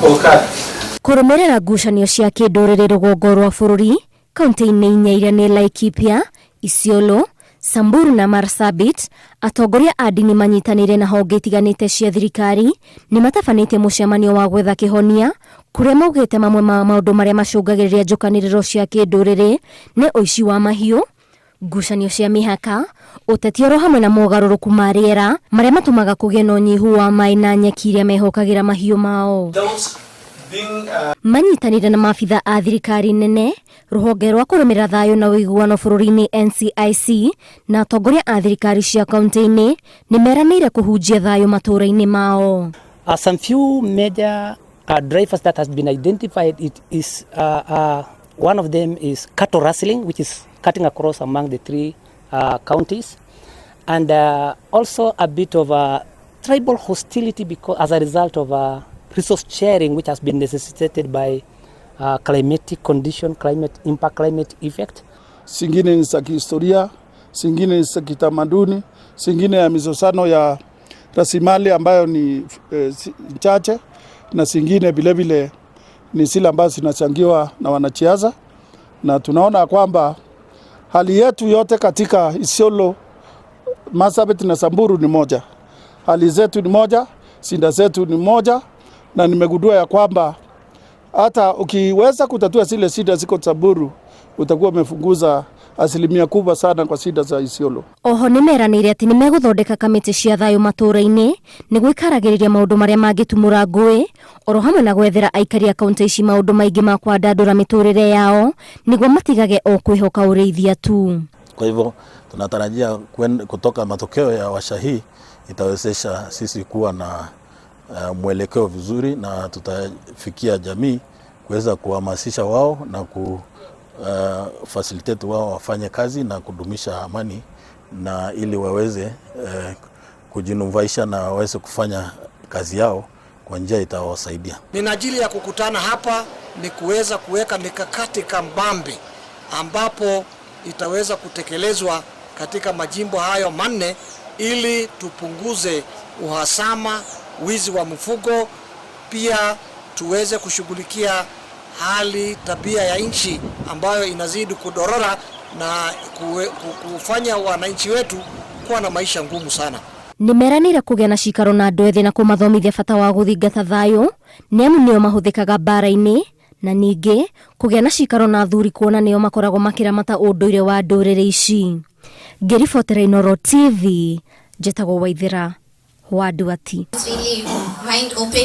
Kũrũmĩrĩra ngucanio cia kĩndũrĩrĩ rũgongo rwa bũrũri kaunti-inĩ inya iria nĩ Laikipia, Isiolo, Samburu na Marsabit, atongoria a ndini manyitanĩire na honge itiganĩte cia thirikari nĩ matabanĩtie mũcemanio wa gwetha kĩhonia kũrĩa maugĩte mamwe ma maũndũ marĩa macũngagĩrĩria njũkanĩrĩro cia kĩndũrĩrĩ nĩ ũici wa mahiũ, ngucanio cia mĩhaka, ũteti oro hamwe na mogarũrũku ma rĩera marĩa matũmaga kũgĩe na ũnyihu wa maĩ na nyeki iria mehokagĩra mahiũ mao. Manyitanĩire na maabitha a thirikari nene, rũhonge rwa kũrũmĩrĩra thayũ na ũiguano bũrũri-inĩ NCIC, na atongoria a thirikari cia kaunti-inĩ nĩ meranĩire kũhunjia thayũ matũũra-inĩ mao. Some few major drivers that has been identified, it is one of them is cattle rustling, which is cutting across among the three counties, and also a bit of tribal hostility because as a result of resource sharing, which has been necessitated by climatic condition, climate impact, climate effect. Zingine ni za kihistoria, zingine ni za kitamaduni, zingine ya mizozano ya rasilimali ambayo ni chache, na zingine vilevile ni zile ambazo zinachangiwa na wanasiasa, na tunaona kwamba hali yetu yote katika Isiolo, Marsabit na Samburu ni moja, hali zetu ni moja, shida zetu ni moja, na nimegundua ya kwamba hata ukiweza kutatua zile shida ziko Samburu utakuwa umepunguza asilimia kubwa sana kwa shida za Isiolo. Oho nĩ meranĩire atĩ nĩ megũthondeka kamĩtĩ cia thayũ matũũra-inĩ nĩguo ikaragĩrĩria maũndũ marĩa mangĩtumũra ngũĩ oro hamwe na gwethera aikari a kaunti ici maũndũ maingĩ ma kwandandũra mĩtũrĩre yao nĩguo matigage o kwĩhoka ũrĩithia tu. Kwa hivyo tunatarajia kutoka matokeo ya washa hii itawezesha sisi kuwa na mwelekeo vizuri na tutafikia jamii kuweza kuhamasisha wao na ku facilitate wao wafanye kazi na kudumisha amani na ili waweze kujinufaisha na waweze kufanya kazi yao kwa njia itawasaidia. Minajili ya kukutana hapa ni kuweza kuweka mikakati kambambe ambapo itaweza kutekelezwa katika majimbo hayo manne ili tupunguze uhasama, wizi wa mifugo, pia tuweze kushughulikia hali tabia ya nchi ambayo inazidi kudorora na kufanya wananchi wetu kuwa na maisha ngumu sana. Nĩ meranĩire kũgĩa na cikaro na andũ ethĩ na kũmathomithia bata wa gũthingata thayũ nĩ amu nĩo mahũthĩkaga mbara-inĩ na ningĩ kũgĩa na cikaro na athuri kuona nĩo makoragwo makĩramata ũndũire wa ndũrĩrĩ ici. Ngĩribotera Inooro TV, njĩtagwo Waithĩra wa Nduati. It's really mind open.